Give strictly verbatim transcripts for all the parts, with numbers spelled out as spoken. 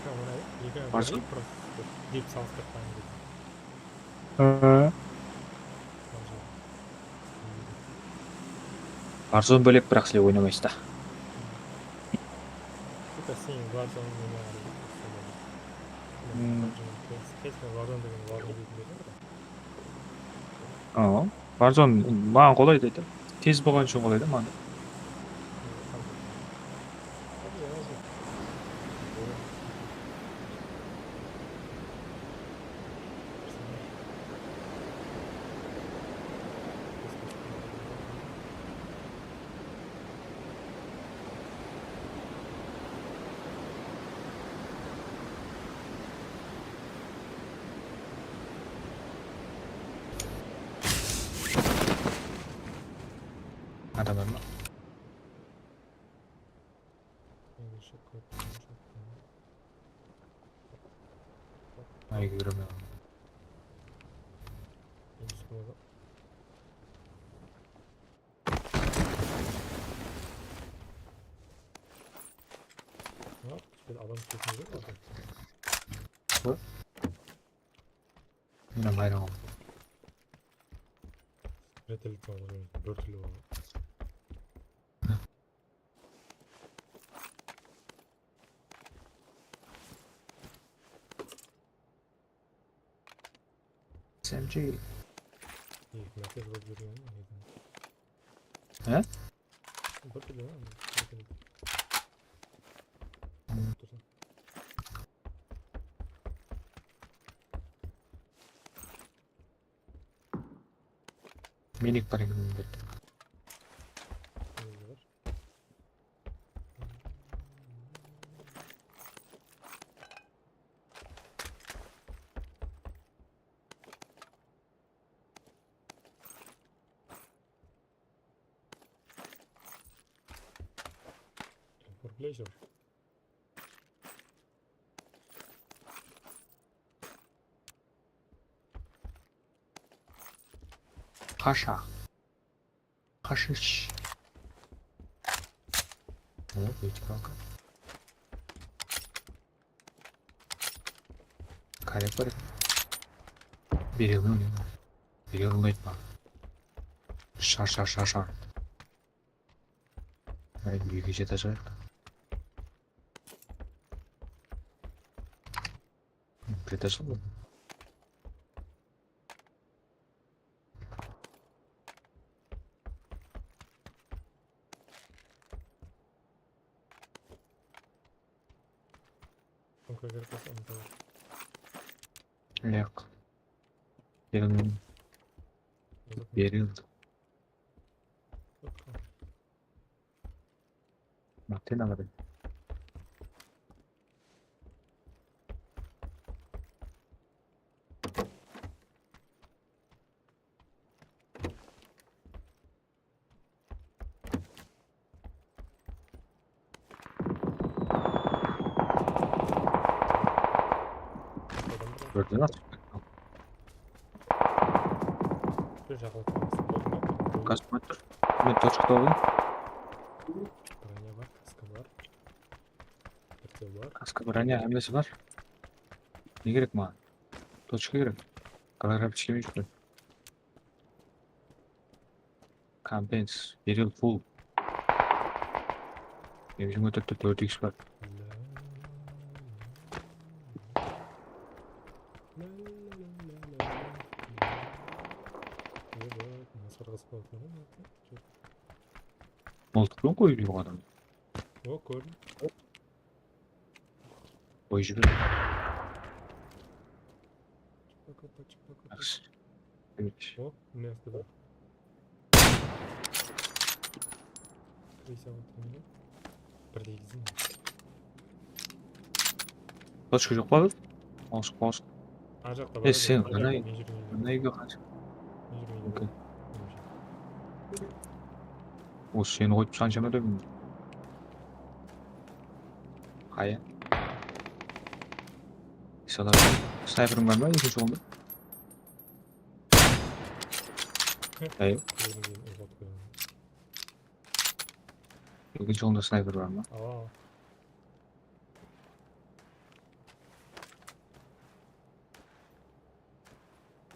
Onı eki Warzone? Dep salıp ketken. Hı. Warzone bólek, biraq sizler oynamaysız da. Только sen Warzone oynaǵan. Hmm. Warzone degen Warzone degen. Aa, Warzone maǵan qolaydı, aytayın. Tez bolǵanı ushın qolaydı maǵan. Adam bar ma? Ay, kóremiz. Hop, bir adam ketmedi. Mına bayraǵı. Retellik bar, bir türlü bar. S M G. Eki márte vurıp júrgen edim. He? Bir türlü, ha, bir türlü. Hmm. Minik bar eken mende. Pleasure. Qasha. Qashish. O, buytip aldı. Kárek bar eken. Beril oynaydı. Beril oynaydı ma? Shar, shar, shar, shar. Ay, úyge jete shıǵayıq. Kete shıǵın. Sumka kerek bolsa, onı da bar. Yoq. Beriń. Beriń. Martin alıp. Kórdiń ba? Gaz qoyıp tur. Men tochkada alayın. Bronya bar, kaska bar. Birde bar. Kaska, bronya, hámmesi bar. Ne kerek maǵan? Tochka kerek. Golografichka emes pe? Kompens, beril full. Mende jigirma tórtte tórt iks bar. Mıltıqpen qoyıp júr adam. O, kórdim. Qoyıp jiber. Çık bakalım, çık bakalım. Jaqsı. Demek. O, mına jaqta bar. Kirese atırman. Bir de egizim. Tochka joq pa? Awısıp, awısıp. Ar jaqta bar. E, sen qanday, qanday úyge qansha? Okey. O, seni qoyıp qansha ma dedim. Qaya? Salar. Snayperiń bar ma, ekinshi qolda? Ey. Ekinshi qolda snayper bar ma? Awa.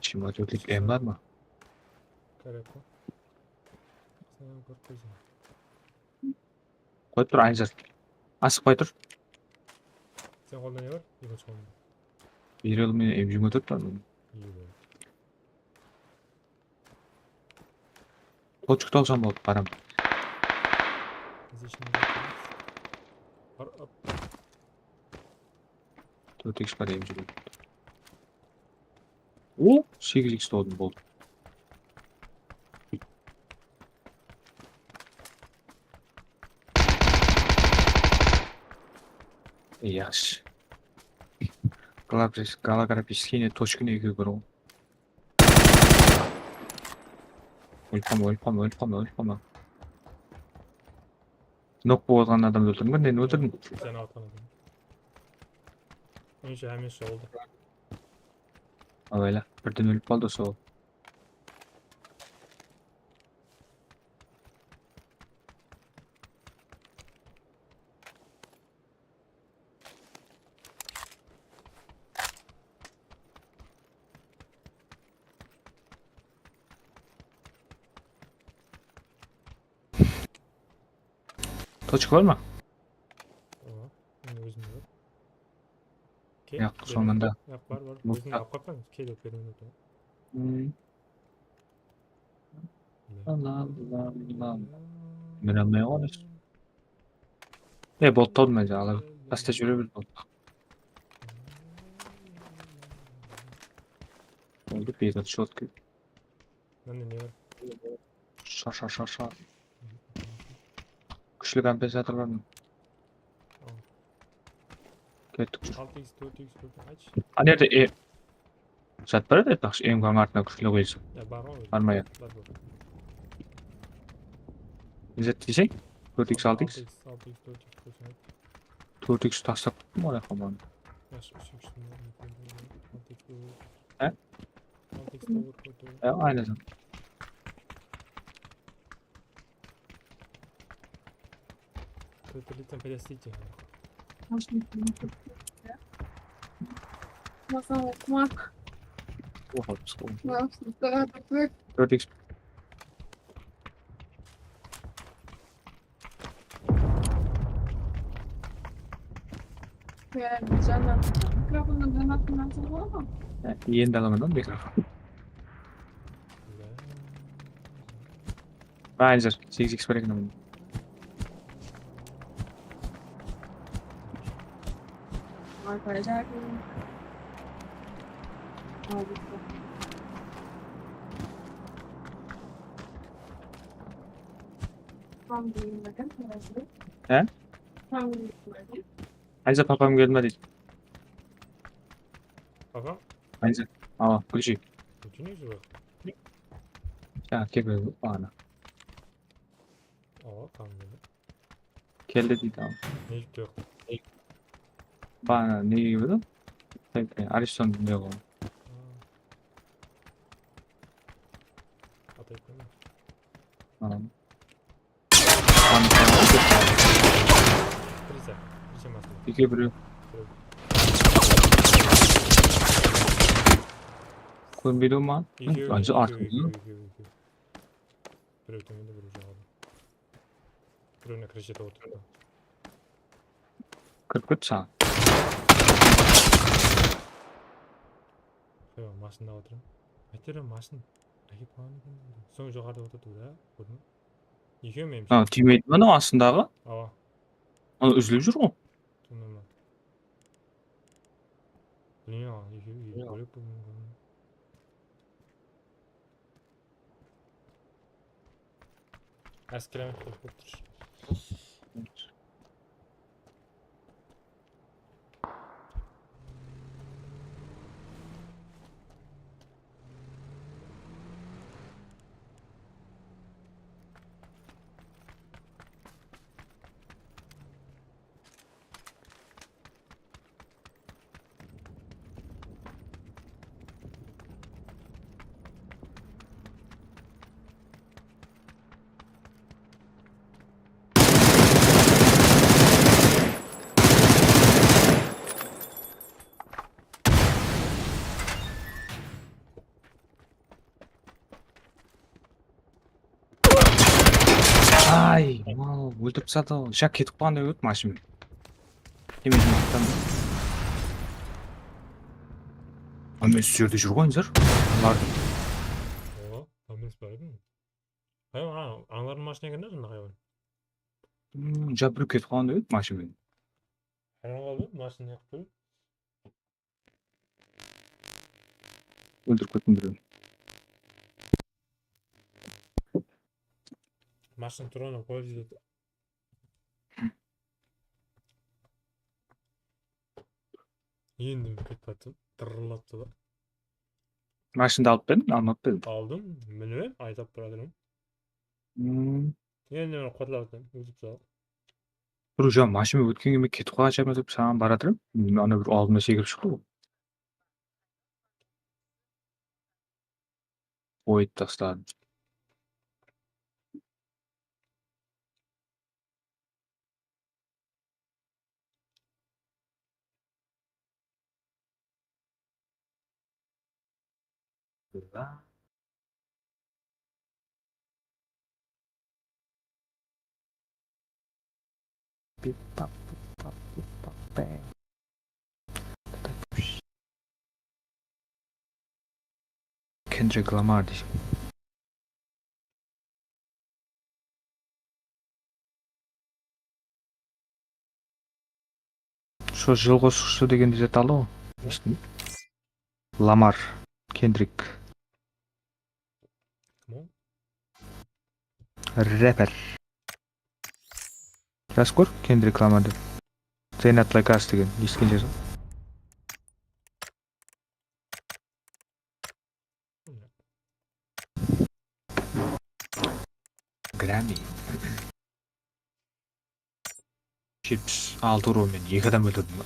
Jigirma tórtlik M bar ma? Kerek ǵoy. Sen kórip qoysam. Qoyıp tur, Aynazar. Asıqpay tur. Sen qolda ne bar? Ekinshi qolda. Biri menen M jigirma tórt bar bunıń. Iyi boldı. Tochka tawsam boldı, baram. Biz ishine kiremiz. Bar, ap. Tórt X bar, M jigirma tórt. O, segiz X tawdım, boldı. Yash. Golografiskiy ne tochka ne ekewi kóre. Ólip qalma, ólip qalma, ólip qalma, ólip qalma. Nok bolıp atırǵan adamdı óltirdim, bir neni óltirdim. Sen atqan adam. Onsha hámmesi jawıldı. Abayla, birden ólip qaldı sol. Tochka bar ma? Oba, men ózimde bar. Kel, yaq, beremiz. Sońında. Yaq, bar, bar. Óziń alıp qalsań, kel, beremiz. Hmm. Mine almay qoyasız. E, bot tawdım men, ala. Tasta júre ber bot. Boldı, beti shotki. Mında ne bar? Sha, sha, sha, sha. Kúshli kompensator bar ma? Al. Kettik. Altı X, tórt X, tórt X, aytshı. Ana jerde, e, zat bar edi, aytpaqshı, M K-nıń artına kúshli qoysa. Ya, bar ǵoy. Bar ma ya? Bar, bar. Ne zat deyseń? Tórt X, altı X? Altı X, altı X, tórt X, tórt X, ayt. Tórt X taslap turdım oraya, komanda. Yaqshı, úsh X. Altı X, tórt X. He? Altı X, tórt X, tórt X. Ya, aynı zat. Tórt X-ten paydası tiydi. Oha, psixo. Tórt X. Mikrofonnan janatın alsa bola ma? Endi alaman da mikrofon. Ranger, segiz X bar eken mında. He? Ayza, papam keldi ma deydi. Papam? Ayza. Awa, включи. Включи ne júr? Ya, kel, ana. Awa, tamam dedi. Keldi deydi, awa. Ne júrip tur? Bana ne edi? Ariston ne ǵoy? Atayıp qoyma. Tamam. Priza, priza masın. Eke birew. Birew. Kórinbeydi ǵoy maǵan. Ekew, anca ekew, artıq ekew, ekew, ekew. Birew tómende, birew jaǵada. Birewine kreshede otırdı. Kirip ketti saǵan. Yoq, masında otırım. Aytırım masın. Rakip qalǵan eken. Soń joqarıda otırdı da, kórdiń be? Ekew men. Ha, tiymeydi manaw astındaǵı. Awa. Ana, úzilip júr ǵoy. Tómen. Bilmeymen, ekewi bólek bolıwı múmkin. Áskere men qılıp turshı. Óltirip tasladı. Shaq ketip qalǵanday boldı mashina. Kemesini tutqan. Ama usı jerde júr ǵoy, júr. Bulardıń. Oha, ambulans bar edi. Hayvan, ana, ańlardıń mashina eken da, sonda hayvan. Hmm, ja, birew ketip qalǵanday boldı mashina menen. Hayran qaldım, mashina ne qılıp tur? Óltirip kettim birewin. Mashina turǵanı qoyıp júredi. Endi ketip atır, tırırlap tur da. Mashinanı alıp berdim, almap berdim. Aldım, minip, aytap baratırman. Hmm. Endi men qotlap atırman, ótip sal. Tur, ja, mashina ótkenge men ketip qalǵan shıǵarman dep saǵan baratırım. Ana bir aldımnan sekirip shıqtı ǵoy. Qoyıp tasladım. Bip, bap, bip, bap, bip, bap, bang. Kendrick Lamar deysiz. Sol jıl qosıqshısı degen zat aldı ǵoy. Lamar, Kendrick. Kim o? Reper. Jaz kór, Kendrick Lamar dep. They Not Like Us degen, esitken shıǵarsıń. Grammy. Jetpis altı urın menen eki adam óltirdim ba?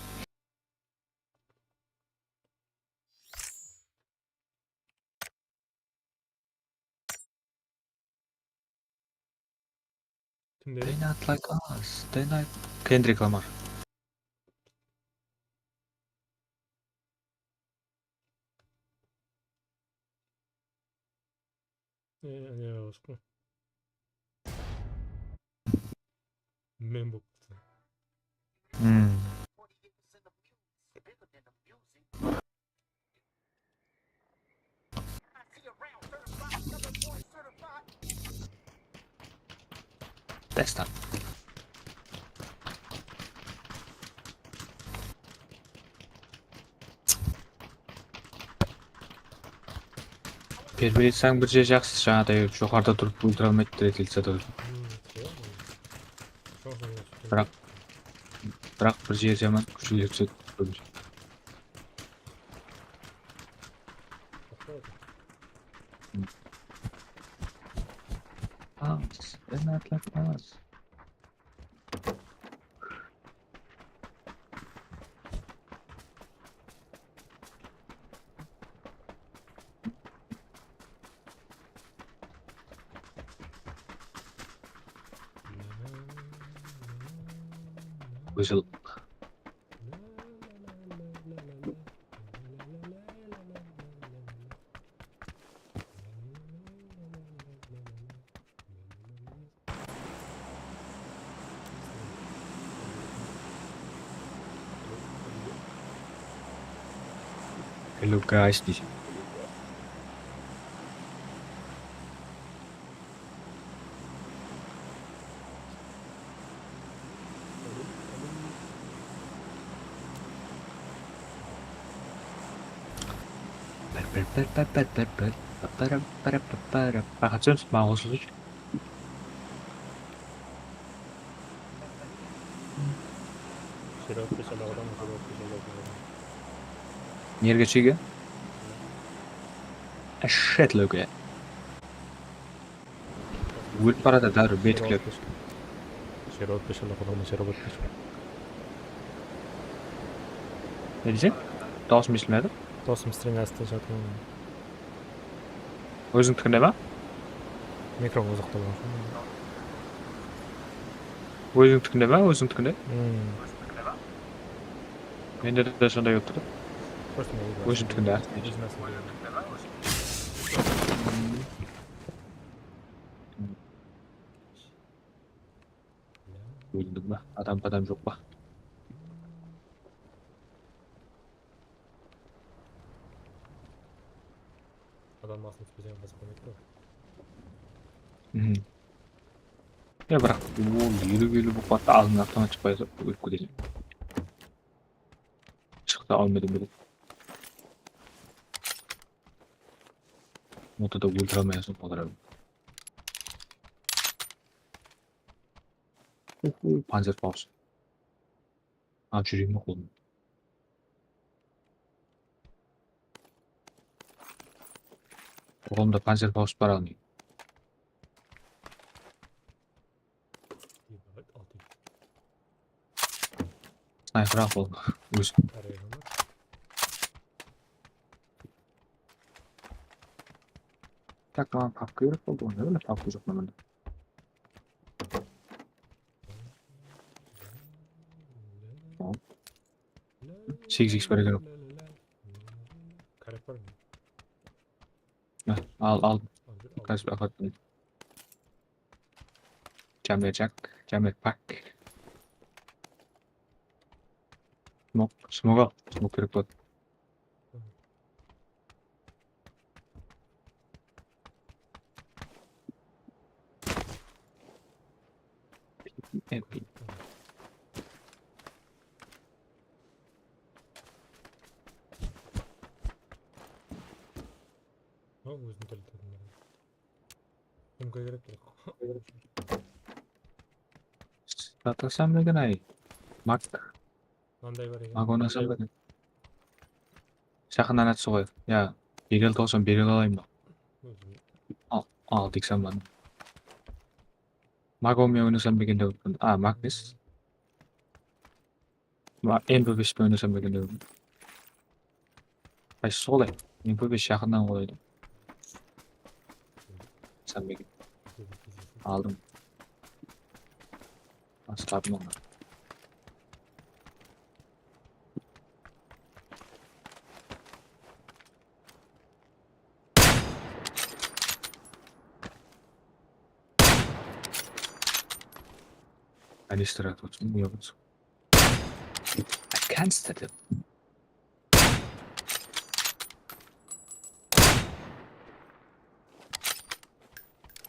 Kimde? They Not Like Us, They Not, Kendrick Lamar. E, ne, ne, men bolıptı. Hmm. Destan. Berbeletseń bir jer jaqsı, jańaday joqarıda turıp óltire almaydı, tiretilse de. Biraq, biraq bir jer jaman, kúshlilik túsedi kóbinshe. Pas, ben atlatmaz. Whistle. Hello guys, this Farhadjon, maǵan qosılsayshı. Sherobodka shalaqıdan, Sherobodka shalaqıdan. Nerge shege? Shetloge. Ólip baradı, dárriw betiklep. Sherobodka shalaqıdan, Sherobodka shalaqıdan. Ne deyseń? Dawısım esitilmedi. Dawısım esitilmedi, jatırman. Ózińdikinde ma? Mikrofon uzaqta bolǵan. Ózińdikinde ma? Ózińdikinde? Hmm. Mende de sonday bolıp tur. Ózińdikinde. Ózim ásinde. Bildim ba? Adam, adam joq pa? Adam basın ispeseń qızıq bolmaydı da. Mhm. Ya, biraq, ol eliw eliw bolıp qaldı, aldına avtomat shıqpay ólip keteseń. Shıqsa almaydı edi. Ortada óltire almaysań, qaldıra ber. Uhu, Panzerfaust. Alıp júreyim be qolımda? Qolımda Panzerfaust bar, almayın. Snayper al qolına. Ózi. Tak, maǵan papka kerek boldı ǵoy. Ne, papka joq mında. Segiz iks bar eken. Kárek bar ma? Há, al, al. Al, al. Kásip aqıttım. Jamerjak, jamerpak. Smok, smok al, smok kerek boladı. Epic. Ha, ózin táltedin. Sumka kerek, biraq. Satasam eken, ay. Mak. Mınday bar eken. Mak oynasam eken. Jaqınnan atsa qoy. Ya, berel tawsam berel alayın ba? Al, al, diyksem bana. Mak onmen oynasam eken dep otırman. A, Mak emes. Ma-, M P bes penen oynasam eken dep. Qaysı qolay? M P bes jaqınnan qolaydı. Oynasam eken. Aldım. Basladım onı. Kanistr atıp otırman, uyalıp. I can't stop it.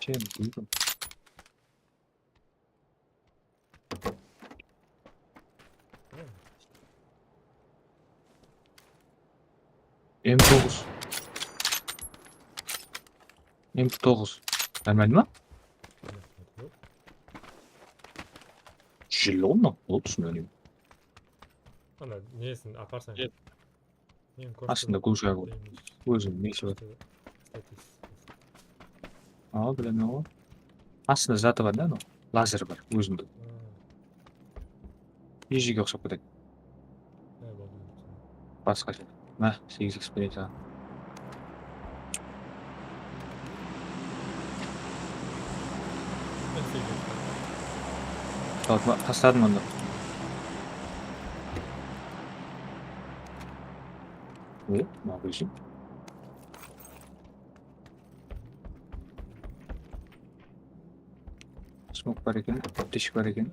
Чем, duydum. M toǵız. M toǵız. Normalno ma? Jilli ǵo mınaw. Ol túsine. Ana nesin aparsań. Astında gulshar bar. Ózim nesi bar. Al, bilemen ǵoy. Astında zatı bar da, anaw. Lazer bar, ózimde. Ejige uqsap ketedi. Basqasha. Mine, segiz iks bereyim saǵan. Tasladım onda. O, magazin. Smok bar eken, aptechka bar eken,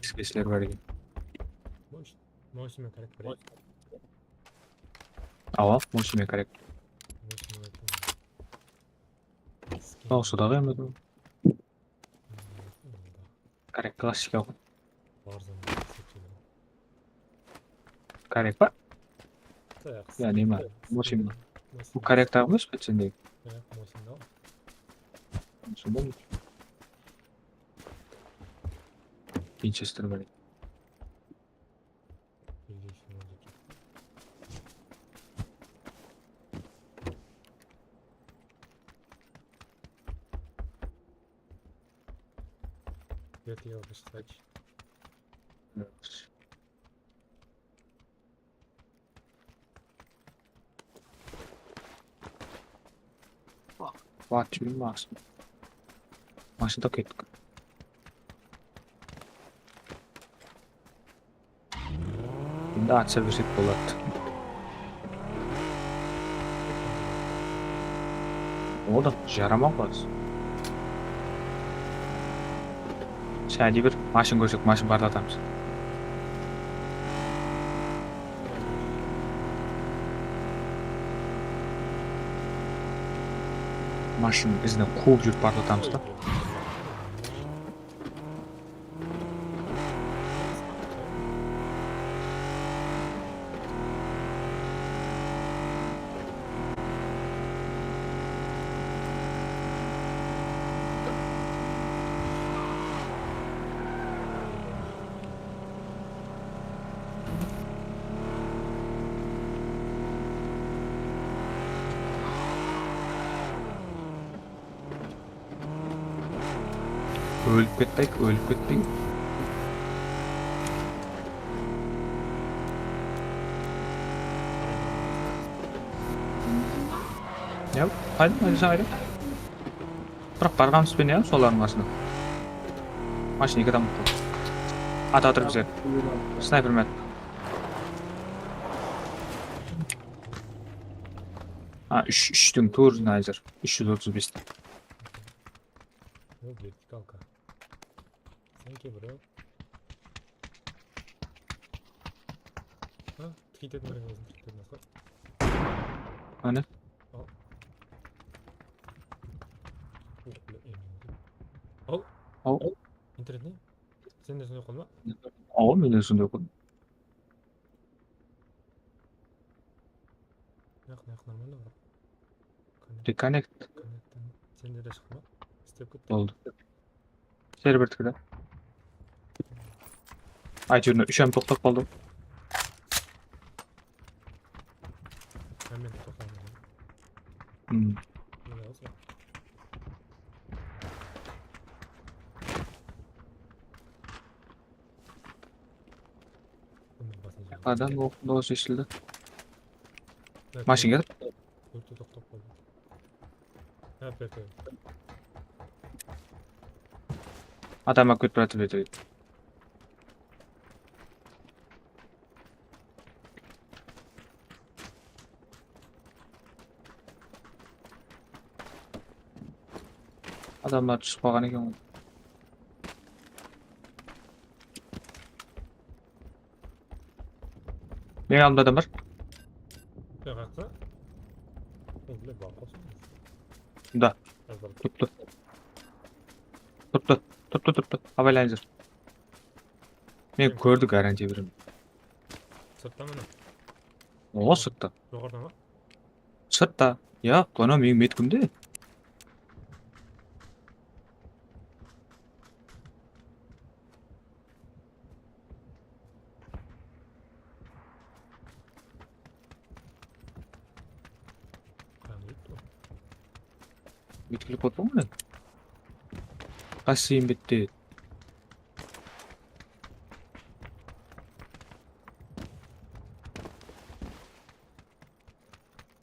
spesler bar eken. Moysime kerek bir. Awa, moysime kerek. Moysime kerek. Tawsı da qıyın. Kerek klassika ǵoy. Warzone. Kerek pa? Ya, neme? Mosin. Bul kerek taǵı emes pe sendegi? Ya, Mosin da. Mosin ba? Winchester bar. Vertikalǵa shıqsaydı. Wah, júreyim, mashın. Mashında kettik. Endi atsa bersek boladı. O da jaramaq lazım. Jáne bir mashın kórsek, mashın partlatamız. Mashın izinen quwıp júrip partlatamız da. Ólip ketpeyik, ólip ketpeyik. Ya, qayda, qayda, qayda? Biraq barǵanımız benen ya, solardıń qasına. Mashina eki adam qaldı. At atır bizge. Snayper men. Ha, úsh, úshtiń tuwrısın házir. Úsh júz otız bes. Ol vertikalka. Sen ke, bro. Ha, tikeytedi, mine, ózin tikeytedi, nasıl? Qáne? Al. Al. Al. Internet ne? Sen de sonday qılma. Awa, men de sonday qıldım. Yaq, yaq, normalno, bro. Reconnect. Connect. Sende de shıqtı ma? İstep kettim. Boldı. Serverdiki de. Áytewir, úsh hám toqtap qaldı. Hámme toqtap qaldı. Hmm. Mine, osı. Adam oqıp dawıs eshitildi. Mashina kelip. Toqtap qaldı. Há, berdi. Adam áketip baratır, berdi. Adamlar túsip qalǵan eken ǵoy. Meniń aldımda adam bar. Yoq, haqı. Ol bile bar qosın. Mında. Turıptı. Turıptı. Turıptı, turıptı. Abaylanıńızlar. Men kórdi, garantiya beremen. Sırtta mına. Oǵo, sırtta. Joqarıda ma? Sırtta. Ya, qana meniń metkimde. Metkilip qoyıppan ǵoy. Qasıyın bitti.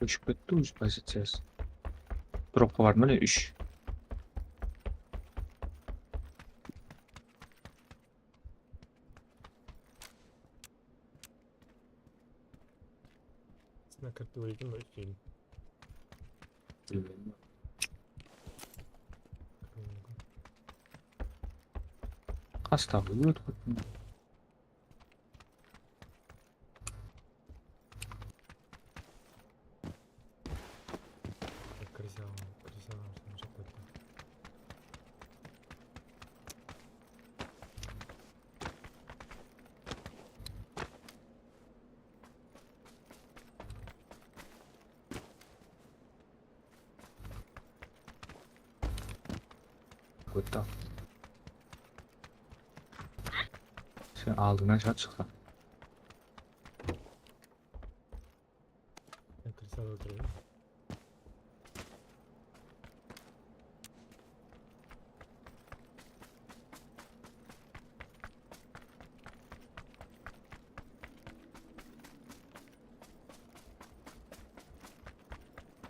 Kóship ketti óz poziciyası. Dropqa bardı, mine, úsh. Sına kirip eken ba, úsheyin? Qasta ǵoy, ótip kettim. Kirse alam, kirse alam, sonı jaqtı. Ótti. Sen aldıńnan shart shıqsań. Men kirip otırman.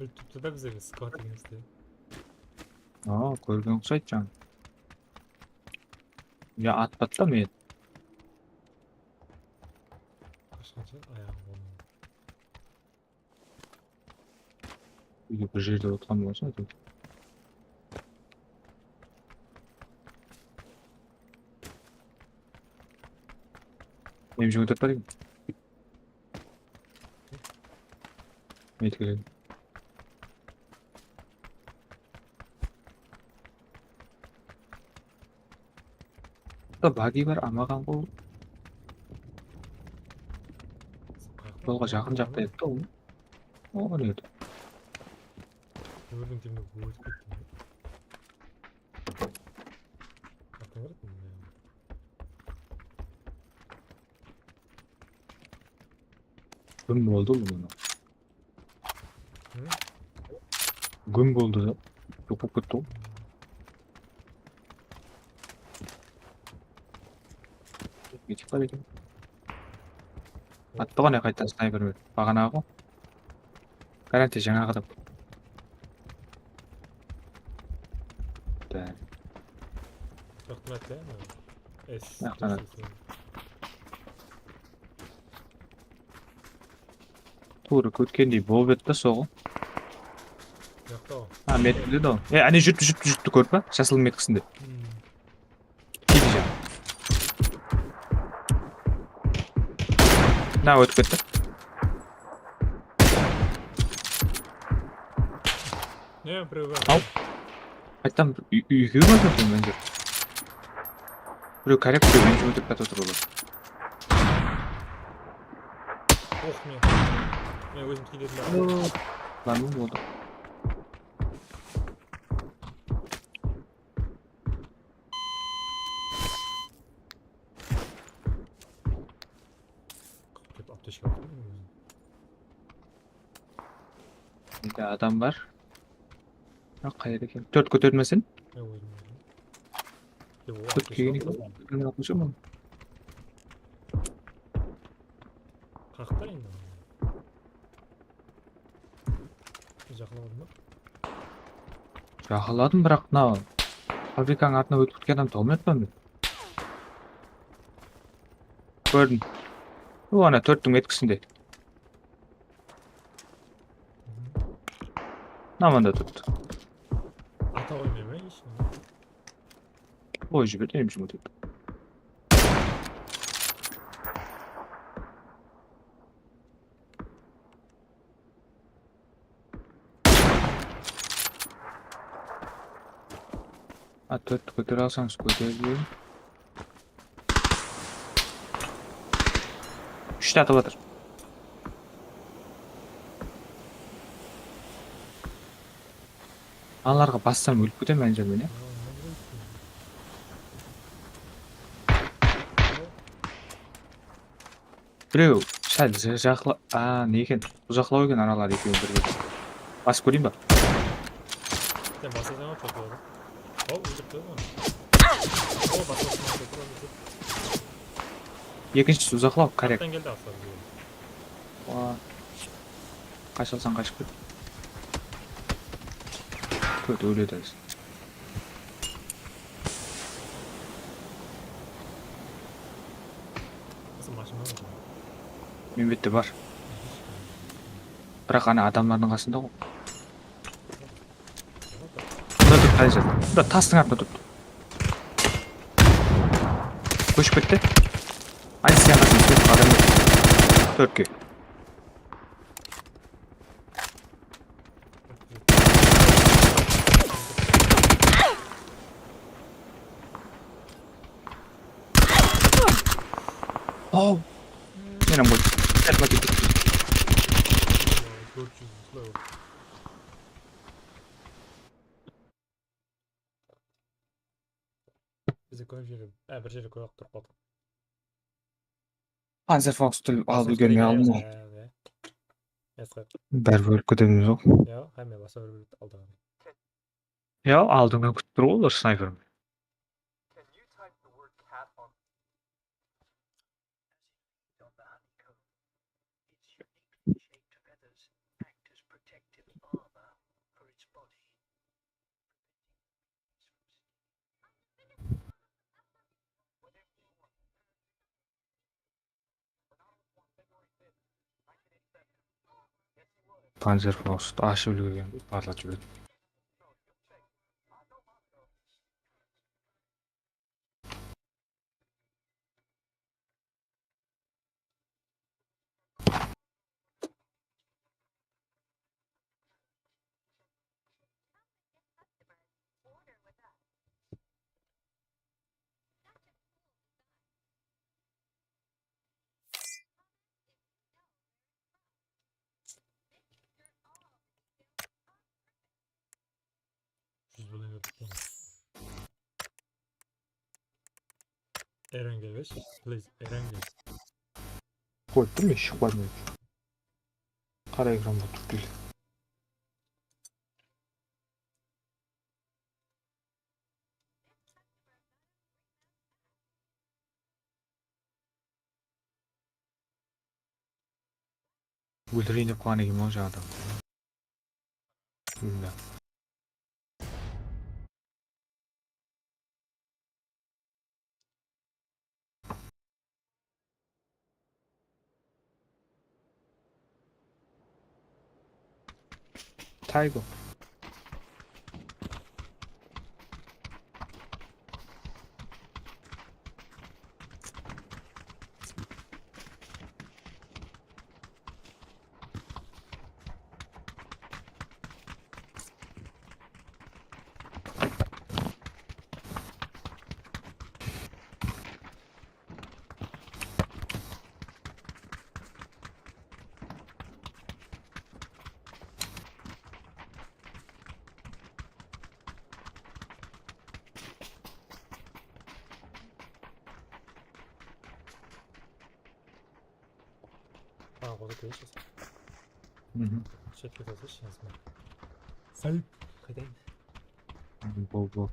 Óltip turıptı da bizlerge squad degenimizde. Aa, kórgen uqsaydı, jan. Ya, atpadı da men. Qashqansha ayaǵı bolmadı. Úyde bir jerde otırǵan bolsa, áytewir. Em jumıtırıp barayın. Neytip keledi. Bunda bagi bar, amaǵan ǵo. Jolǵa jaqın jaqta edi ol. O, ne edi? Kórdim, kemde ótip kettim. Atın kórdim. Gún boldı bunı. Hı? Gún boldı. Joq bolıp ketti ǵoy. Ketip baradı eken. Attı ǵo ne qaytadan snayper menen. Baǵanaǵı ǵo. Garantiya jańaǵı adam. Dá. Raxmet ya. Es. Raxmet. Tuwrı kútkendey bolıp edi da soǵı. Joq ta ol. Ha, metkiledi ol. E, áne júripti, júripti, júripti, kórip pa? Jasıl metkisinde. Hmm. Tiydi jańa. Mına ótip ketti. Ne, birew bar. Al. Qayttan bir úy-, úyge bardı eken mende. Birew kárek, birew ránjim ótip kiyatır olar. Oh, men. Men ózim tiydim. Lan boldı. Dep aptechka aldım. Mende adam bar. Biraq qayerde eken? Tórt kótermesin. Ya, ózim, ózim. Dep, o, tórt aptechka kiygen aldım. Eken. Qaqta endi. Jaqınlamadıń ba? Jaqınladım, biraq mına fabrikanıń artına ótip ketken adamdı tawmay atırman men. Kórdim. O, ana, tórttiń metkisinde. Mına manda turıptı. Ata qoymay ma eshkim? Qoyıp jiber, endi jumıp ketedi. A, tórtti kótere alsańız, kóterip jiberin. Úshti atıp atır. Analarǵa bassam ólip ketemen, Anjar, men, ya. Birew sál ja-, jaqla-, a, ne eken? Uzaqlaw eken, analar ekewi birge. Basıp kóreyin ba? Sen basasań-aq, çok boldı. Al, ózek qoyma. O, basasın, basasın, basasın. Ekinshisi uzaqlaw, kárek. Arttan keldi, Aslan, bizge. Wa. Qasha alsań, qashıp ket. Kót, óledi házir. Qasım, mashina bar. Men bette bar. Biraq ana adamlardıń qasında ǵo. Bunda tur, qay jerde? Bunda tastıń artında tur. Kóship ketti. Ay, sen qasın, sen adam. Tórtke. Aw. Men hám qoy. Dep, mına kettik. Bizde kóp jeri, e, bir jeri kóp turıp qaldıq. Panzerfaust alıp úlgermey aldım ǵoy. Báribir ólip ketemiz ǵoy. Ya, hámme basa bir aldı. Ya, aldıńnan kútip tur ǵoy olar snayper. Panzerfaust ashıp úlgergen, parlatıp jiberdi. Eren kelbeshi, please, Eren kelbeshi. Qoyıp turmay, shıǵıp barmaydı. Qara ekran bolıp turıp keldi. Óltireyin dep qalǵan ekenmen ǵoy jańadan. Bilmem. Taygo. Aa, orada kelesiz. Mhm. Chatke jazıshı, yazma. Salut. Qaytayın. Go, go.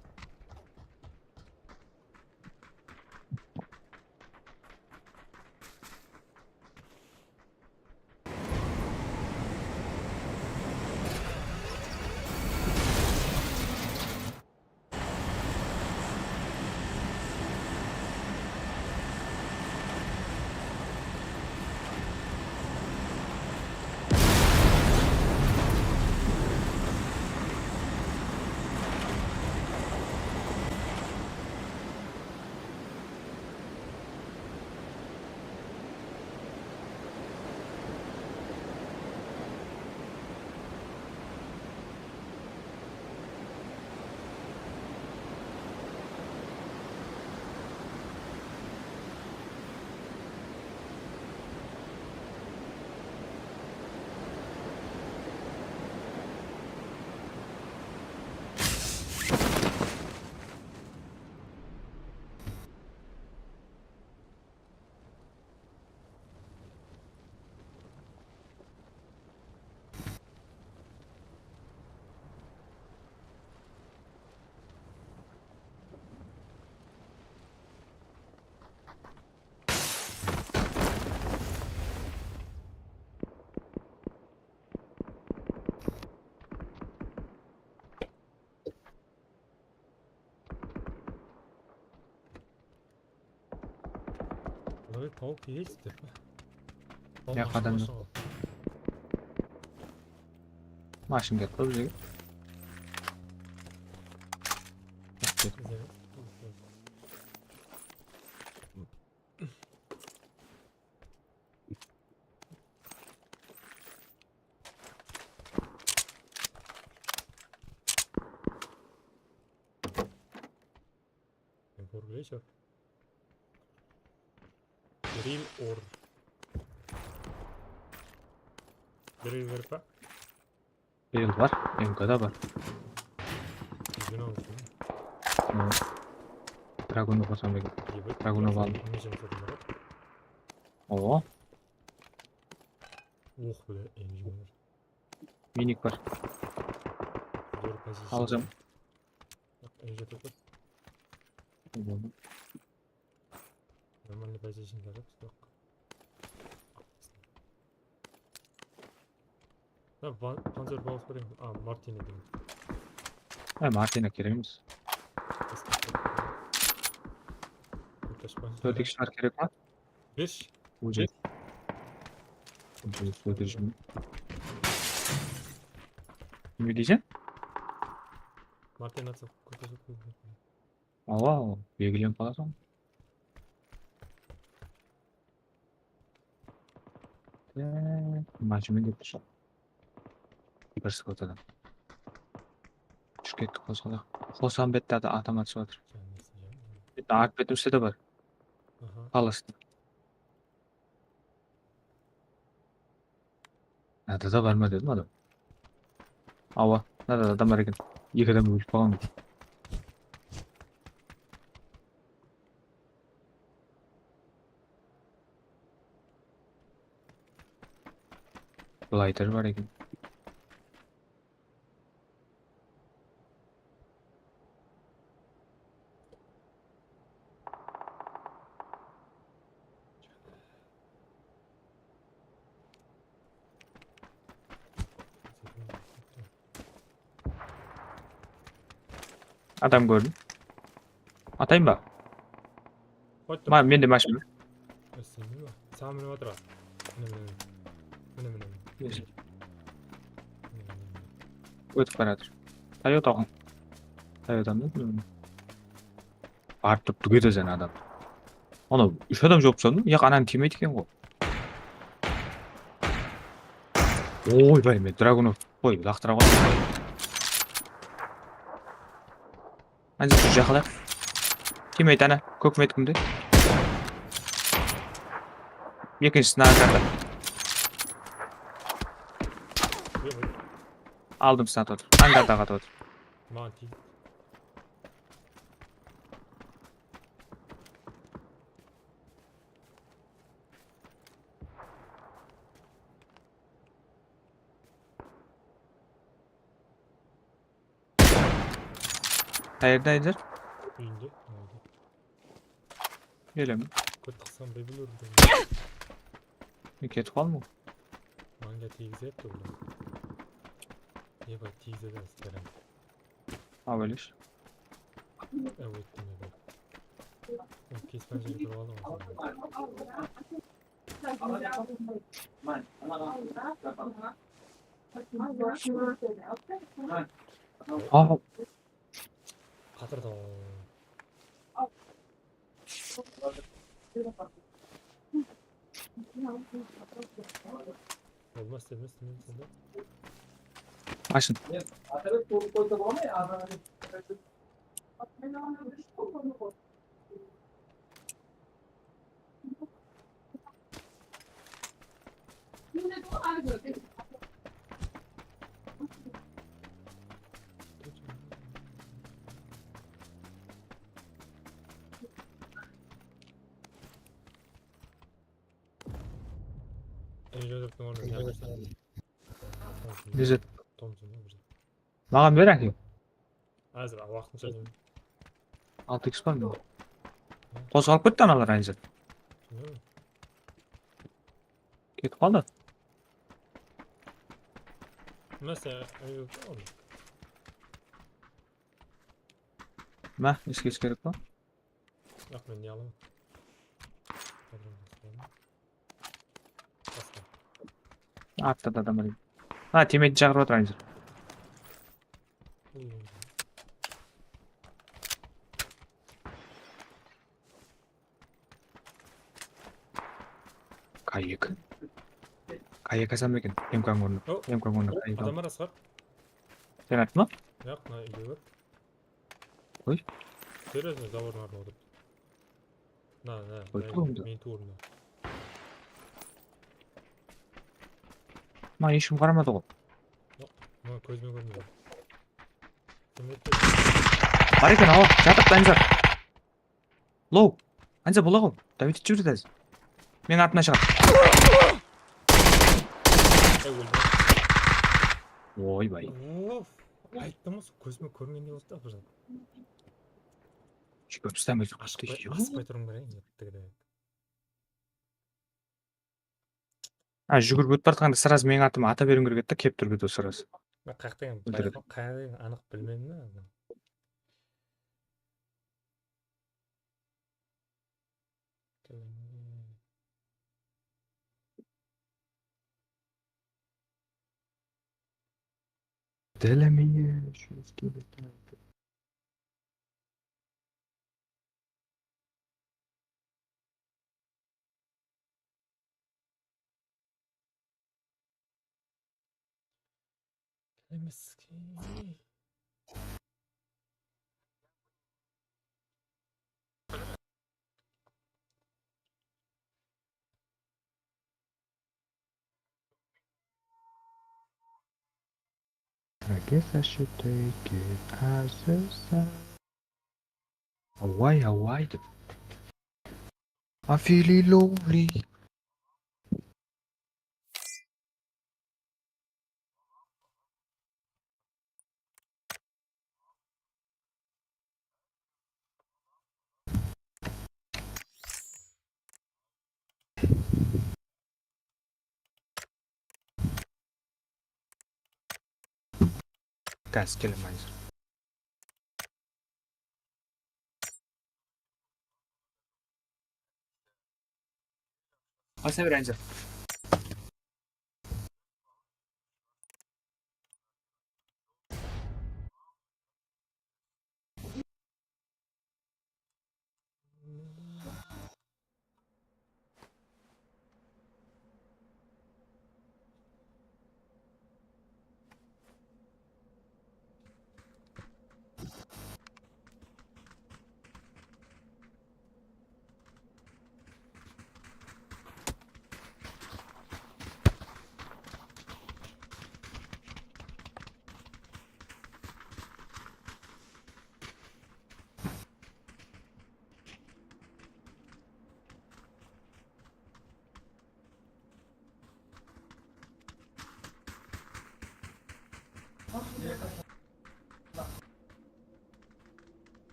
Bular tawıp kelesizler. Ya, mashın, qadam mashın yoq. Mashın kelip qoyıp júrgen. Burger. Grill or. Grill berip pa? Grill bar, M K da bar. Dragunov qosam eken. Dragunov aldım. Oǵo. Oh, bile, M G bar. Minik bar. Alacağım. Bak, M G bar. Boldı. Нормальный позицияда joq. Ha, Panzer Faust bar edi. A, Martini deyim. Ha, Martini kerek emes. Tórt X bar kerek pa? Bershi. Ózi. Ózi, ózi. Neme deyseń? Martini atsa kóp. Awa, belgilenip qalasań. Májime dep tur. Bir skotadan. Túsip ketti qosqalaq. Qosam bette adam atıp atır. Bitta arq betim ústi de bar. Aha. Qalastı. Mınada da bar ma dedim adam. Awa, mınada da adam bar eken. Eki adam ólip qalǵan. Glider bar eken. Adam kórdim. Atayın ba? Qoydı. Ma, mende mashina. Sen minip atır. Mine, mine, mine. Mine, mine, mine. Neyse. Mine, mine, mine. Ótip baratır. Toyota ǵoy. Toyota mı? Mine, mine. Barıp turıp dúgetesen adam. Ana, úsh adam joq sandım. Yaq, ananı tiymeydi eken ǵoy. Oy, bay, men Dragunov qoy, laqtıra qoy. Anca shu jaqalar. Tiymeydi ana, kók metkimde. Ekinshisi angarda. Aldım, sınatı otır. Angarda qatıp otır. Maǵan tiydi. Qayerde Ayzar? Úyinde. Kelem. Kóp qısqan bebel urdı. Men ketip qaldım ǵoy. Manga tiygizedi ol. Eba tiygizedi, astarın. Awelish. Áwettim edi. Kespen jerge turıp aldım. Aa. Qatırdı. Olmaz demez, demez, demez. Ashın. Lezzet. Maǵan ber, áke. Házir waqtınca. Altı iks bar mı? Qozǵalıp ketti analar, Ayzat. Ketip qaldı. Masa, Má, eske kerek pa? Yoq, men ne alaman? Basqa. Artta da adam bar. Ha, tiymeydi, shaqırıp atır, Ayzat. K eki. K eki alsam eken. M K-ń ornına. O, M K-ń ornına K eki al. Adam bar, Asqar. Sen atma? Yoq, mına úyde bar. Qoy. Seriyozno, zavordıń ardına otırıptı. Mına, mına, qoy, mına, men tuwrımda. Mına hesh kim qaramadı ǵoy. Yoq, mına kózime kórmeydi. Bar eken, awa, jatır, Danizar. Low. Anca bola ǵoy. Dáwet etip jiberedi házir. Meniń artımnan shıǵadı. Ay, óldi. Oy, bay. Of, ayttım ǵoy, kózime kórmegende boldı da bir zat. Júgirip uslamaysın. Asıqpay, asıqpay turıń kerek, endi, tigide. A, júgirip ótip baratqanda srazı meniń atımı ata beriwim kerek edi da, kelip turıp edi srazı. Qaqtaǵan, óltiredi. Qayaqtaǵan anıq bilmedim da. Dilemeye, şu Bilemizki. I guess I should take it as a sign. Away, away. I feel lonely. Gaz kelemen. Asa ber, Anzir.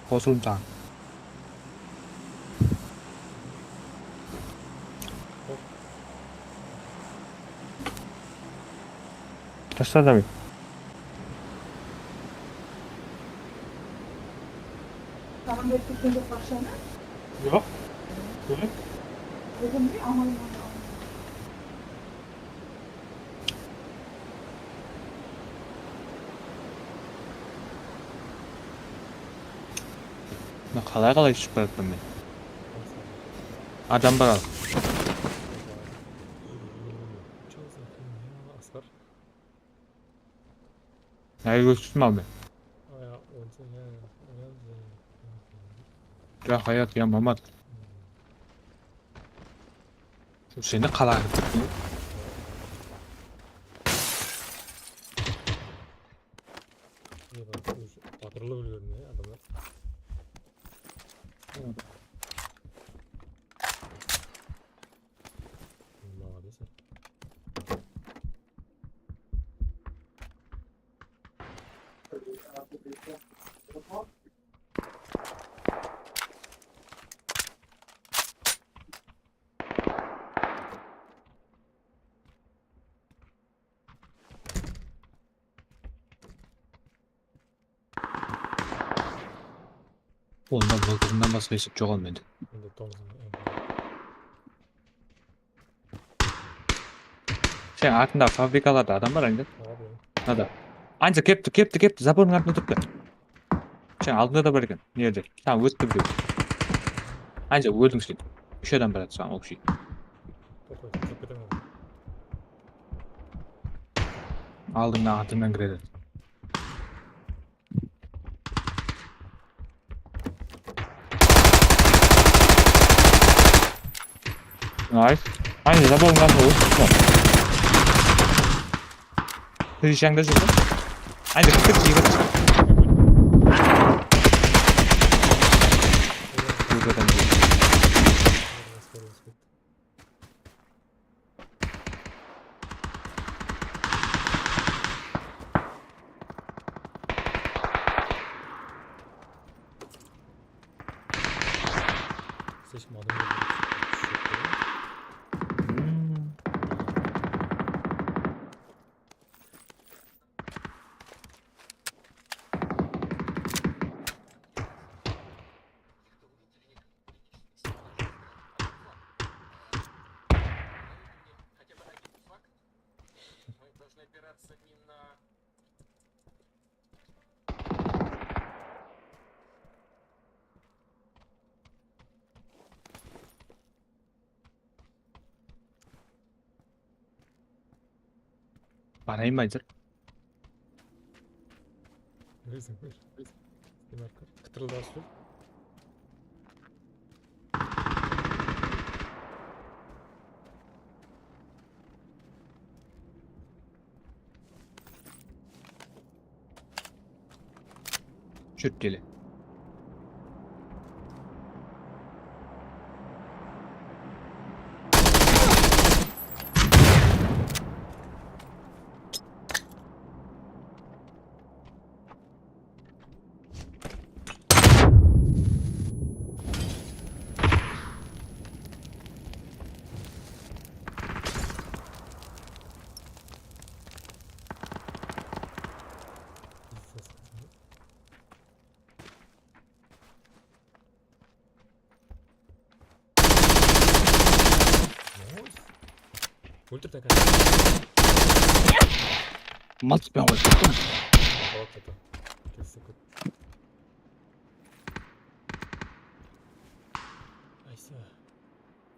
Qosıldım saǵan. Tasta da bir. Saǵan berip ketken joq pa aqshanı? Joq. Kerek. Dedim de, aman, aman, aman. Mına qalay-qalay túsip baratırman men. Adam bar al. Ay, ósip mal men. Joq, Hayat, ya Mamat. Seni qalaǵı. Batırlıp úlgermey adamlar. Молодец. Onda bıltırından basqa esep joq al mende. Endi toǵızın. Sen atında fabrikalarda adam bar endi. Abi. Mınada. Anca kepti, kepti, kepti. Zabornıń artında turıptı. Sen aldında da bar eken. Nerde? Tamam, ótti birew. Anca óldiń sen. Úsh adam baradı saǵan, общий. Toqta, toqta, toqta. Aldıńnan, artıńnan kiredi. Nice. Aynen, zabornıń artında ótip. Krıshangda júr. Aynen, kirip ket, jigit. Óz adam. Слишком adam geldi. Barayın ba, házir? Bilesiń, bir. Demak, qıtırıldasıp júr. Júrip kele. Óltirdi, áke. Mıltıqpen qoyıp kette. Jawap tapa. Kelse kóp. Qaysı?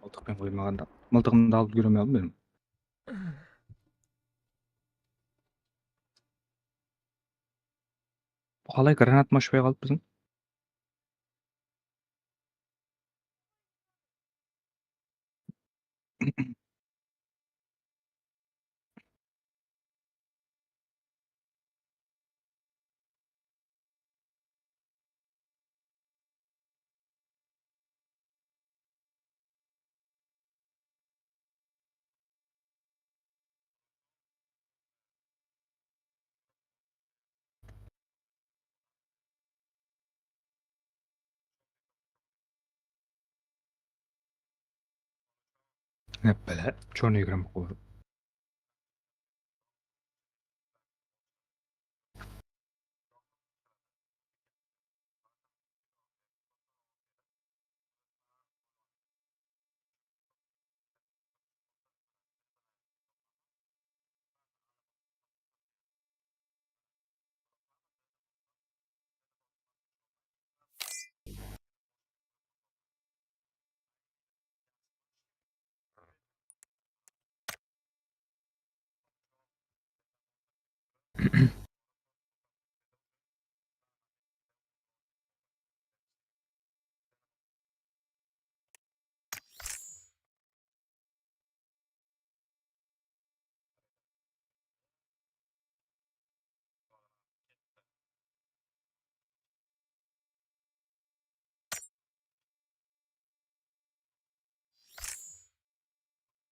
Mıltıqpen qoymaǵanda. Mıltıǵımdı alıp úlgere almadım men. Bul qalay granatım ashpay qalıp biziń? Hoppa, chornıy grammofor.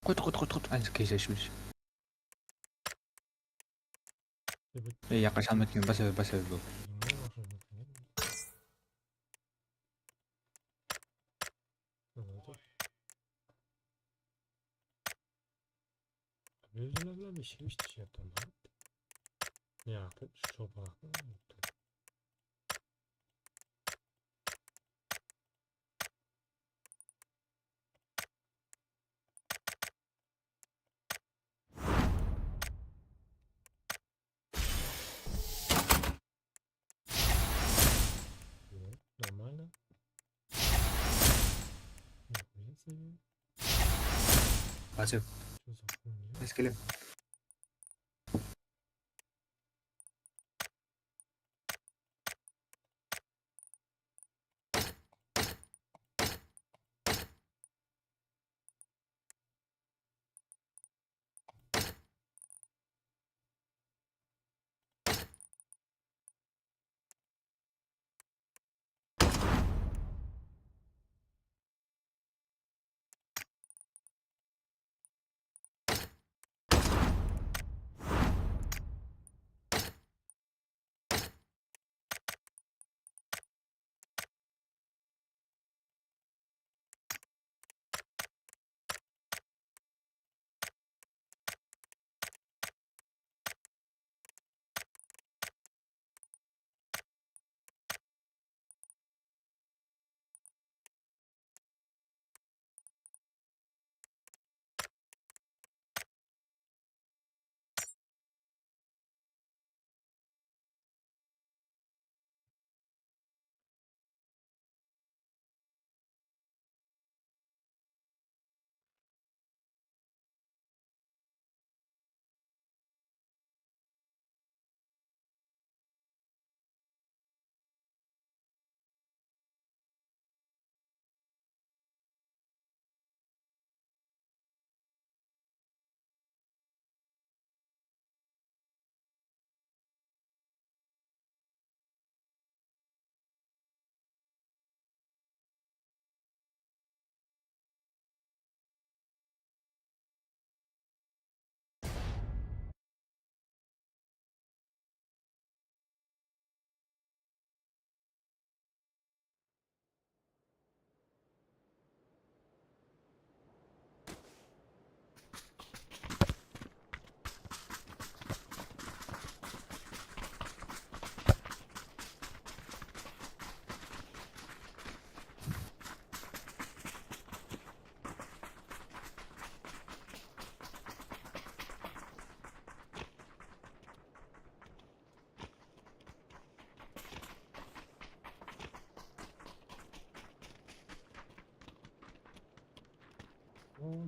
Qoydı, qoydı, qoydı, qoydı. Anca keyse shimdi. Ey, yaqqa shalma etken, basa ber, basa ber, bul. Özüne bir şey işte şey yaptım lan. Ya, şu çopağı. Нормально. Нихуя себе. Qáshep. Что за хуйня? Eskele.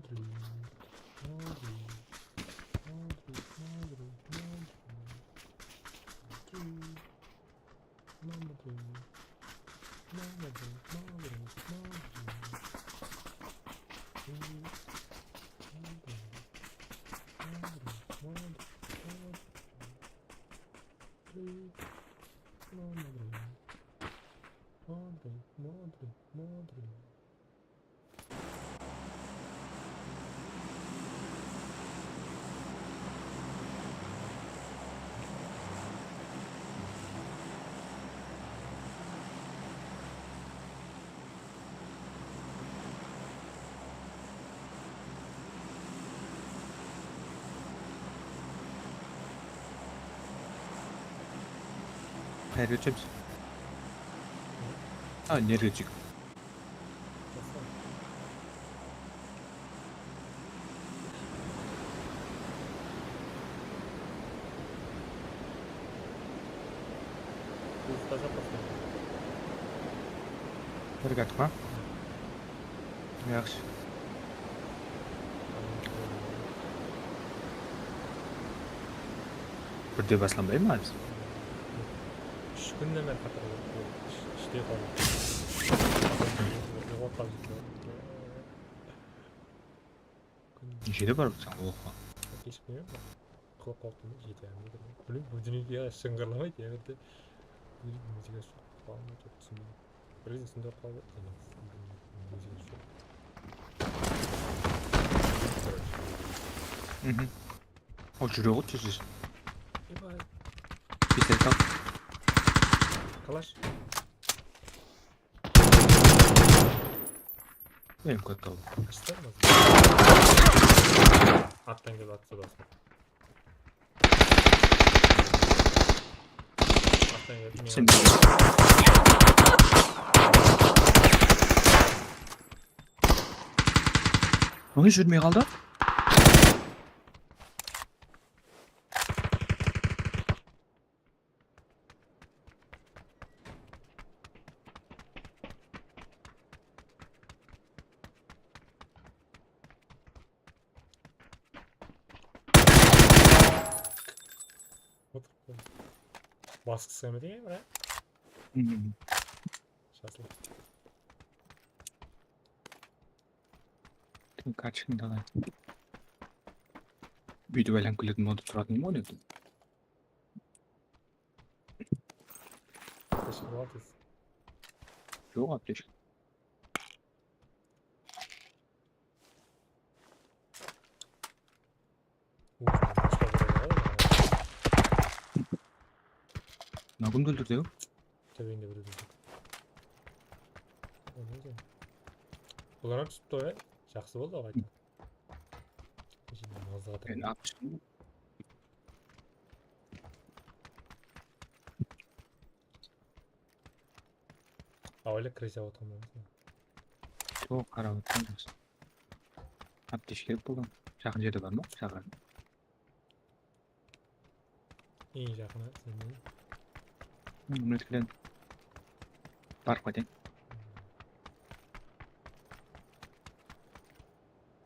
Modric, Modric, Modric, Modric, Modric. Modric, Modric, Modric, Modric. Modric, Modric, Modric, Modric. Modric, Modric, Modric, Modric. Modric, Modric, Modric, Modric. Qayerge túsemiz? A, nerge túseyik? Birge atma. Yaqshı. Birde baslanbay ma házir? Úsh kúnnen beri qatır ish-, ishte qaldı. Joǵap qaldı. Neshede barıpsań oqıwǵa? Keshik bilmeymen. Qılıp qalıptım da, jete almay turman. Bilmeymen, bul dúnyege shıńǵırlamaydı, ya, berde. Bilmeymen, muzıka shıǵıp qaldı ma, joq, túsinbeymen. Birew túsindi qaldı, muzıka shıǵıp. Mhm. O, júre ǵoy tez-tez. Eba. Pistolet al. Kalash. Men kót aldım. Ashsana. Attan kelip atsa da. Attan kelip men. Sen. Oy, júrmey qaldı. Basqısı kelmedi ya, bra? Mhm. Jasıl. Kartochkanı da alayın. Búytip aylanıp keletin modı turatın ǵoy endi. Aptechka bar tez. Joq aptechka. Mına kimdi óltirdi? Tóbeńde birew dur. Bular hám túsipti ǵoy, ya. Jaqsı boldı ǵoy. Mazıǵa. Men alıp shıqtım. Awayla kire jawıp atırman. Joq, qarap atırman. Aptechka kerek bolǵan. Jaqın jerde bar ma? Shaqırayın. Eń jaqını senden. Hı, mına jerde. Barıp qaytayın.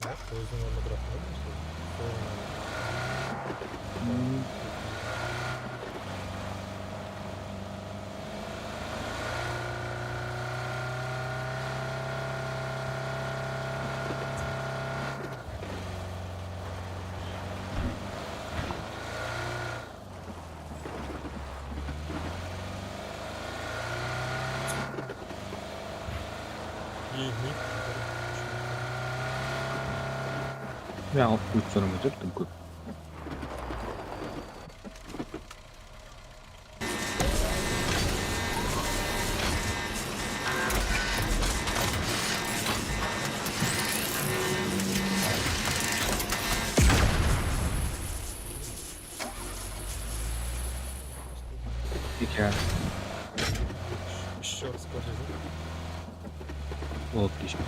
Bak, óziniń ornında turasın ba, sol ornında. Hmm. Ya, alıp qoyıp soramaydı, tım kóp. Eke. Ещё раз көрсетейін. Otlично.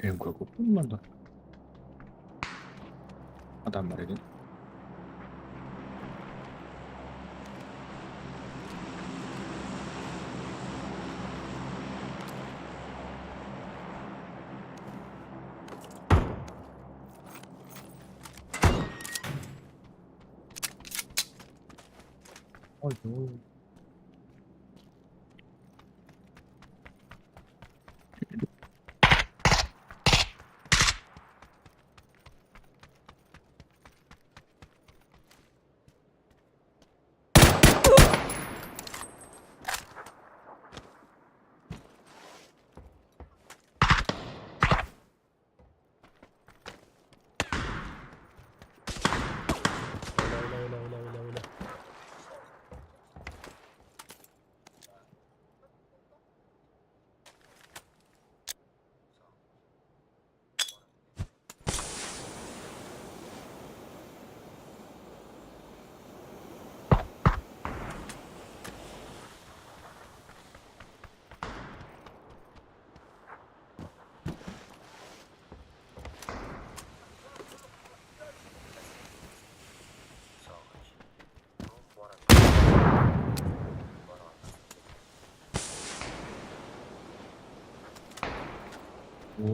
Em kóp bolmadı. Adam bar eken. Oy, oy.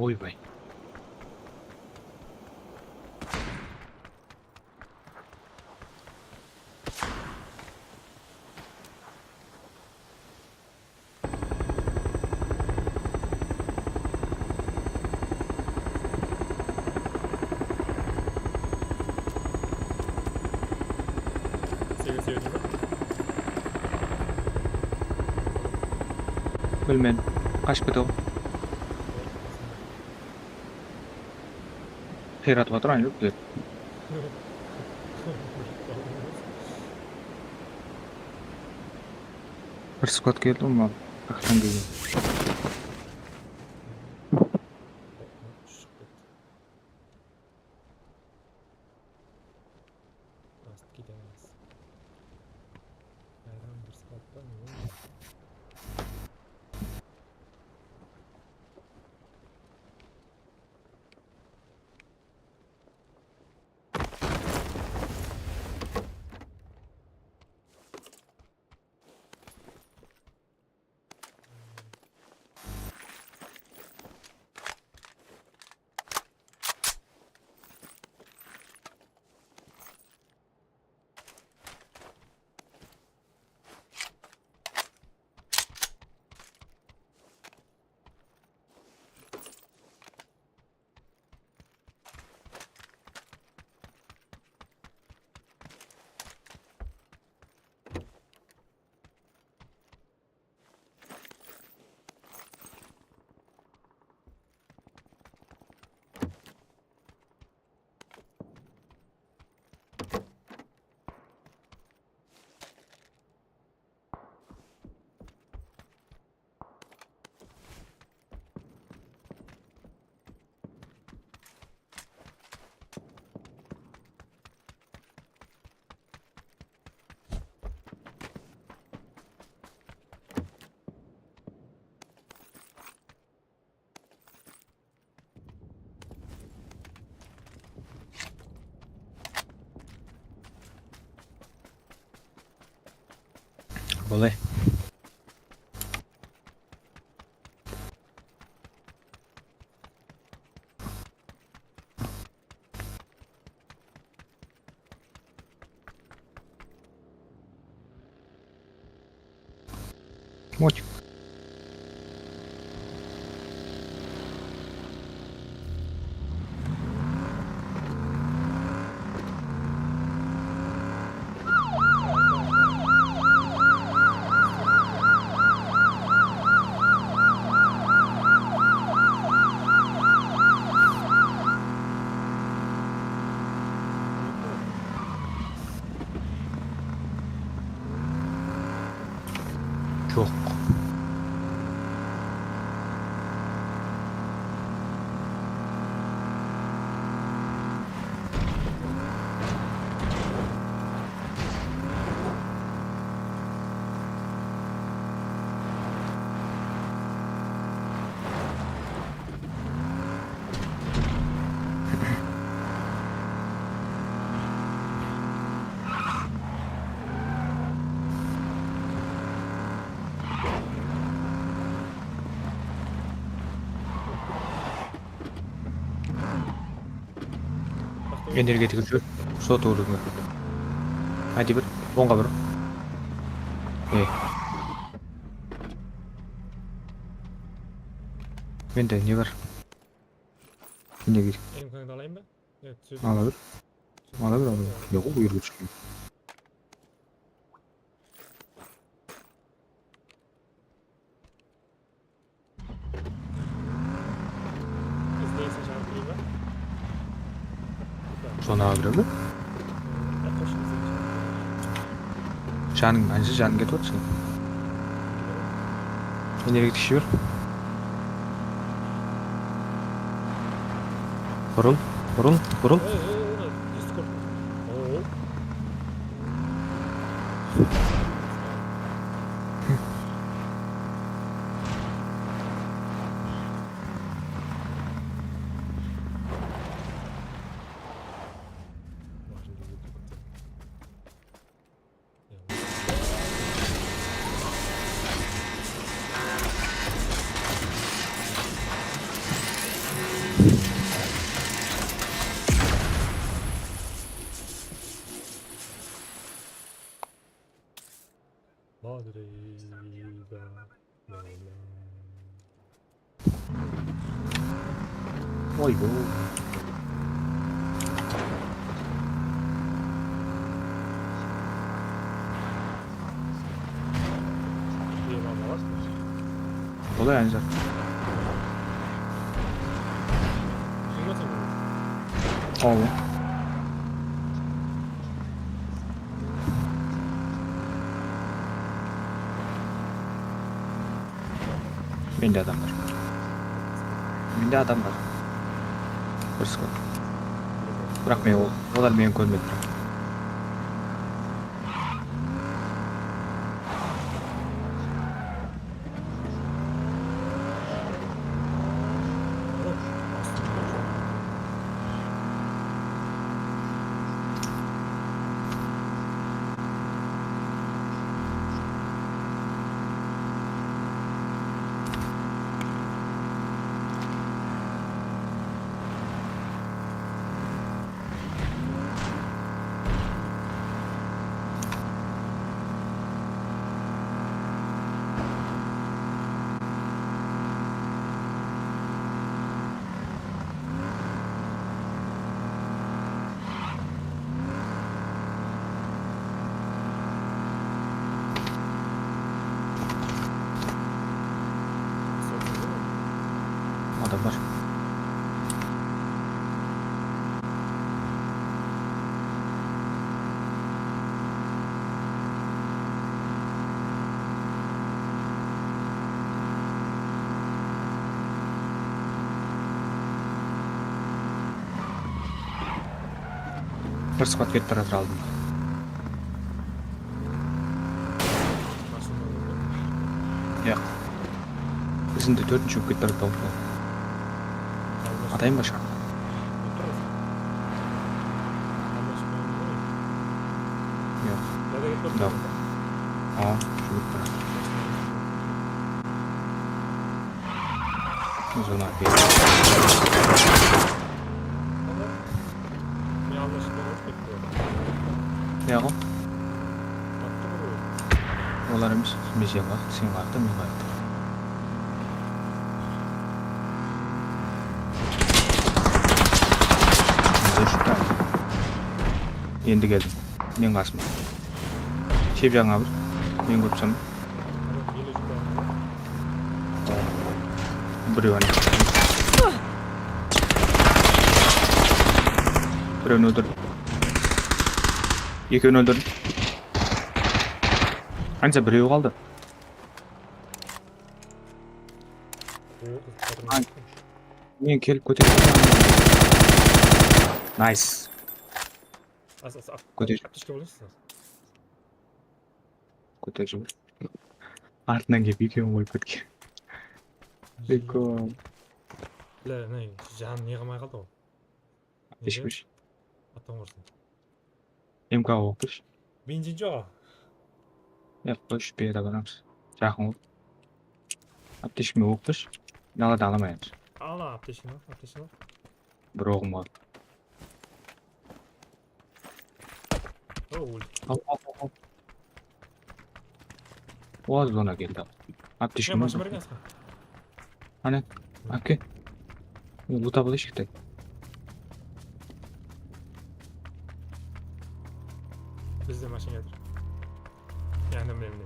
Oybay. Bilmem. Qashıp kete. Qıyratıp atır, aylanıp. Bir squad keldi, ol mal. Qaqtan kelgen. Rast ketemiz. Hayran bir squad pa ne? Bolay. Мотик. Joq. Energetika júr. Sol tuwrı. Aydı bir, ońǵa bur. E. Mende ne bar? Energetika. Elimkandı alayın ba? Evet, sóz. Ala bir. Ala bir, ala bir. Yoq, bu jerge túsken. İzleysin, janım, iyi mi? Sonı aǵırı mı? Janıń, anca janıń ketip atır seniń. Energetik shibir. Burıl, burıl, burıl. Oy, bu. Bolay, Anjar. Awa. Mende adam bar. Mende adam bar. Bir squad. Biraq men ol-, olar meni kórmedi. Adamlar. Bir squad ketip baratır aldımda. Yaq. Izinde tórtinshi bolıp ketip baratır aldımda. Atayın ba shaq? Yaq. Yaq. Aa, júrip baratır. Uzun aqıydı. Ne aldın, shıqtı, ótip ketti. Ne aldın? Olar emes, men sen qayaqta, men qayaqta. Endi keldim. Men qasıma. Shep jańa bir. Men kórip tursaman. Birew áne. Birewin óldirdim. Ekewin óldirdim. Anca birew qaldı. Men kelip kóterip. Nice. Kóter. Aptechka bolsın. Kóter jumır. Artınan kelip ekewin qoyıp ketken. Ekewin. Bile, ne, janı ne qılmay qaldı ǵoy. Aptechka bershi. Attan ursın. M K oqısh. Benzin joq. Yaq, qoysh, bu jerde baramız. Jaqın ol. Aptechka men oqısh. Nalada alamayamız. Ala aptechkani, aptechkani. Bir oǵım bar. O, óldi. Al, al, al, al. O, zona keldi. Aptechka. Ya, mashina bergen asqa. Qáne, áke. Loot alayıq, kete. Bizde mashina jatır. Yanında mine, mine.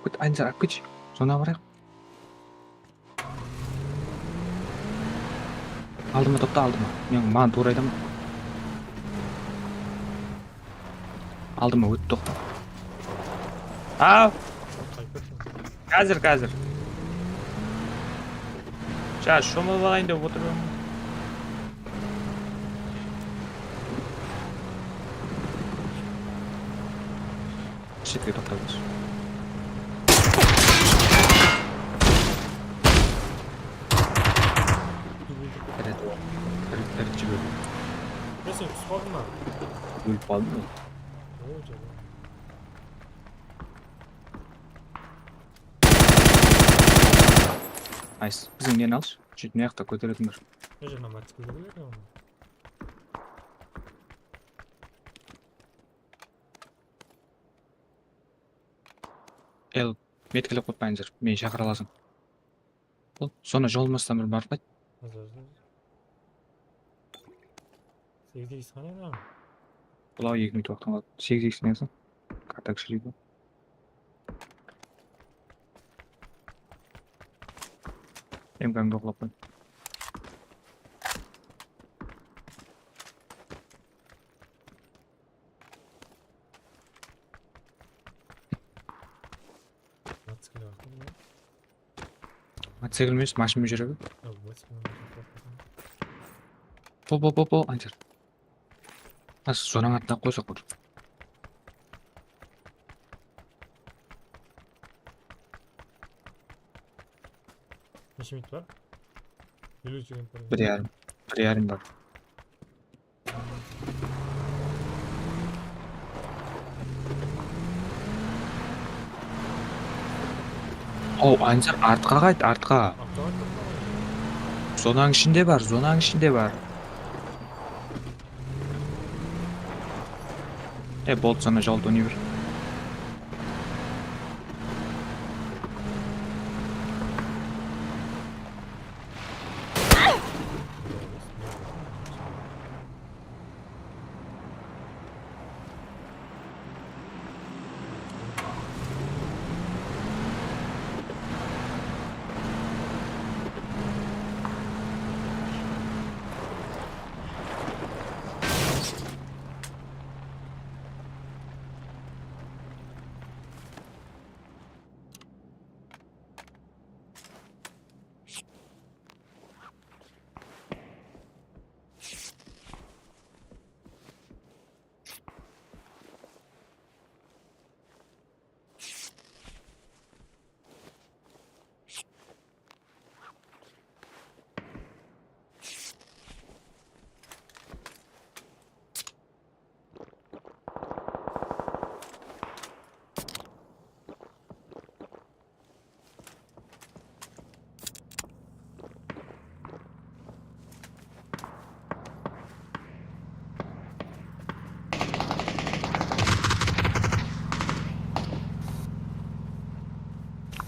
Kút, Anzar, alıp ketshi. Zona barayıq. Aldıma toqta, aldıma. Men maǵan tuwra aytaman. Aldıma ótti, toqta. Aw! Házir, házir. Ja, shomılıp alayın dep otırıp. Shetke toqtatıńız. Red, red, red jiberdim. Ya sen túsip qaldıń ba? Ólip qaldım men. Oy, jaman. Nice. Biziń neni alshı? Júyt mıyaqta kóteretin bir. Mına jerden motociklde keledi. El, metkelep qotpayıńızlar, meni shaqıra alasıń. Bul, sonda jolmastan bir barıp qayt. Házir, házir. Segiz X qane mına? Bulaw eki minut waqtıń qaldı. Segiz X nesi? Kartak shiriydi. M K ńdı oqlap qoy. Motocikl waqtı mı? Motocikl emes, mashina menen júre ber. Ya, motocikl menen júre ber. Po, po, po, po, Anzar. Házir zonań atına qoysaq boldı. Neshe minut bar? Eliw sekund bar. Bir yarım. Bir yarım bar. Aw, Anzar, artqa qayt, artqa. Zonanıń ishinde bar, zonanıń ishinde bar. E, boldı, sonda jol dóne ber.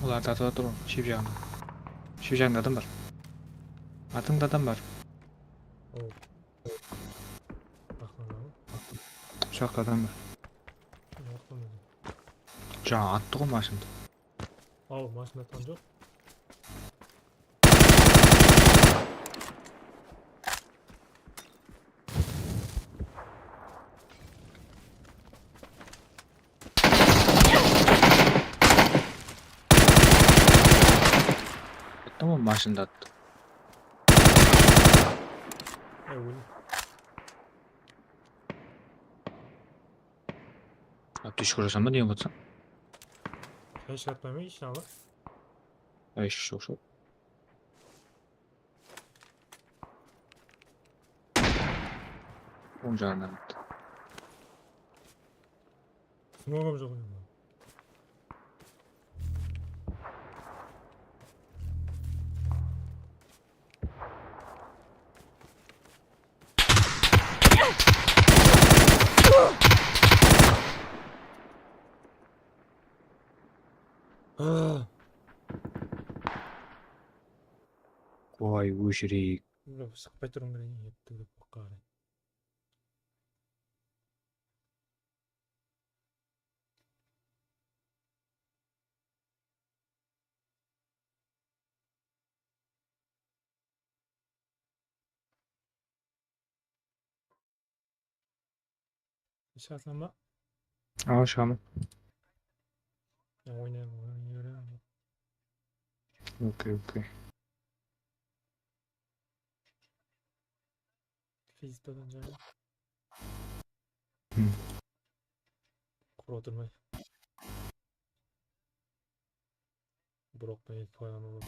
Olar tartıp atır ǵoy, shep jaǵında. Shep jaǵında adam bar. Atıńda adam bar. Aqlanamı? Ushaqta adam bar. Aqlanamı? Jańa attı ǵoy mashindı. Aw, mashina atqan joq. Tamam, mashindı attı. Ay, óldi. Aptechka urasań ba, ne qılıp atırsań? Hesh atpayman, ishine ala. Ay, shok, shok. Oń jaǵınan attı. Smogım joq endi. Qoy, óshireyik. Sıqpay turıń, bireyin epti dep qoqqan. Shıǵasań ba? Awa, shıǵaman. Ya, oynayman, oynayman. Okey, okey. Fizbadan jańa. Qurıp otırmay. Buraq penen eki qoyǵan bolıp.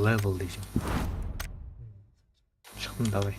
Level deyshim. Shıqtım, davay.